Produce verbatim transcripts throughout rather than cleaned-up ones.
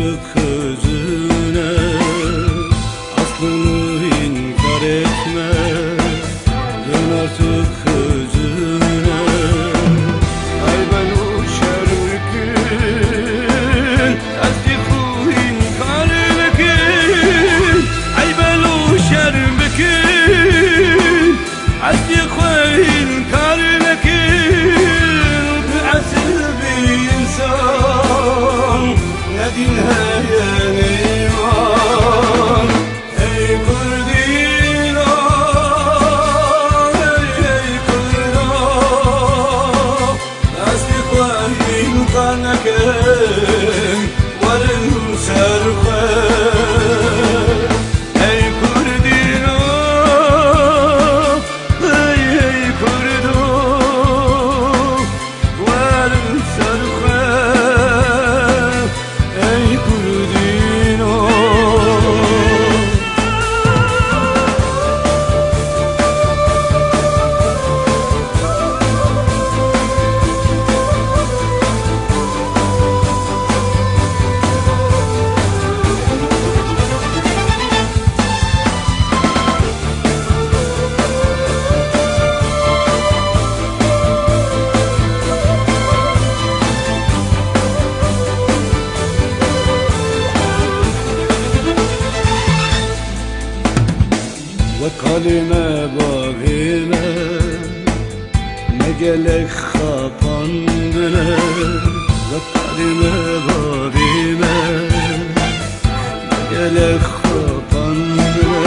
Xizine, aslını inkar etme, dön artık xizine. Ay ben o şer bikin, ez jî xwe inkar bikin. Ay ben o şer bikin. Ez jî xwe înkar nekin, tu esil bî însan, ne dîn heye ne îman. Ey Kurdîno, ey, ey Kurdo, ez jî xwe înkar nekin, werin ser xwe. Ey Kurdîno, ey, ey Kurdo, werin ser xwe, ey Kurdîno. Wek kalê me bavê me, me gelek xapandine. Wek kalê me bavê me, me gelek xapandine.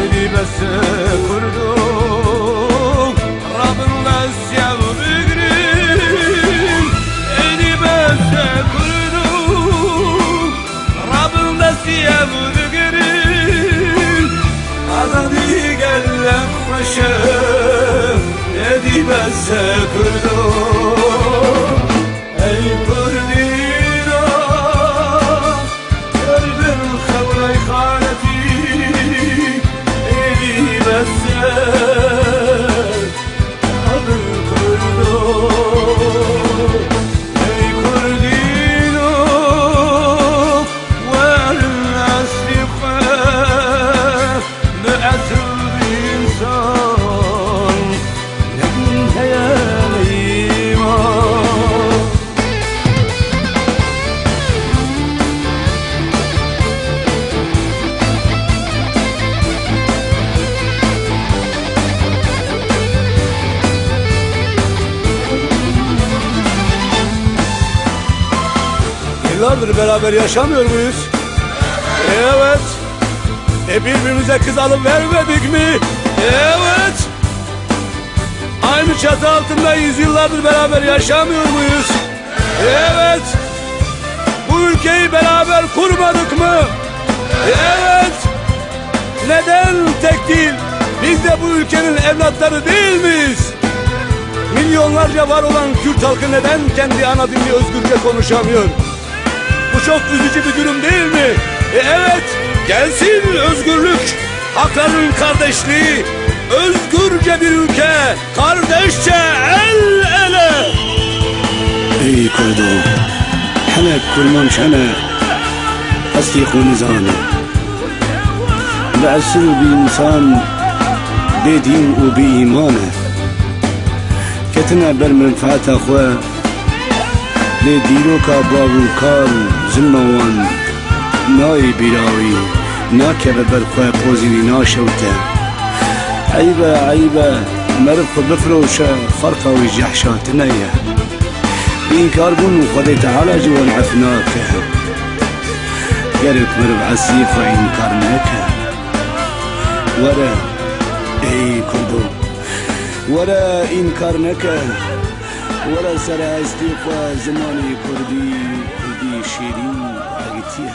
Êdî bes e Kurdo, rabin dest yew bigrin. Êdî bes e Kurdo, rabin dest yew bigrin. Azadî gelek xweş e, êdî bes e Kurdo. Ey Kurdîno, kurdin xewrey xanetî, êdî bes e. Ey Kurdîno, werin eslî xwe, bi esil bî însan, ne dîn heye ne îman. Yıllardır beraber yaşamıyor muyuz? Evet. E, birbirimize kız alıp vermedik mi? Evet. Aynı çatı altındayız. Yıllardır beraber yaşamıyor muyuz? Evet. Bu ülkeyi beraber kurmadık mı? Evet. Neden tek dil? Biz de bu ülkenin evlatları değil miyiz? Milyonlarca var olan Kürt halkı neden kendi ana dilini özgürce konuşamıyor? Bu çok üzücü bir durum değil mi? E, evet, gelsin özgürlük, hakların kardeşliği, özgürce bir ülke, kardeşçe el ele. Ey Kurdo, hinek kurmanc hene, hestî xwe nizane. Bi esil bi însan bêdîn û bêîman e. Ketine ber menfaeta xwe, lê dîroka bav û kal zilma wan nayê bîra wî, nakeve ber xwe, pozî wî naşewite. Eyb e, eyb e, meriv xwe bifiroşe, ferqa wî jehşatine ye. Bi înkarbûn Xwedê Teala jî wan ef nake. Gerek meriv eslî xwe înkar neke. Were, ey Kurdo, were înkar neke. Were ser hestê xwe zimanê kurdî, kurdî şêrîn agitiye.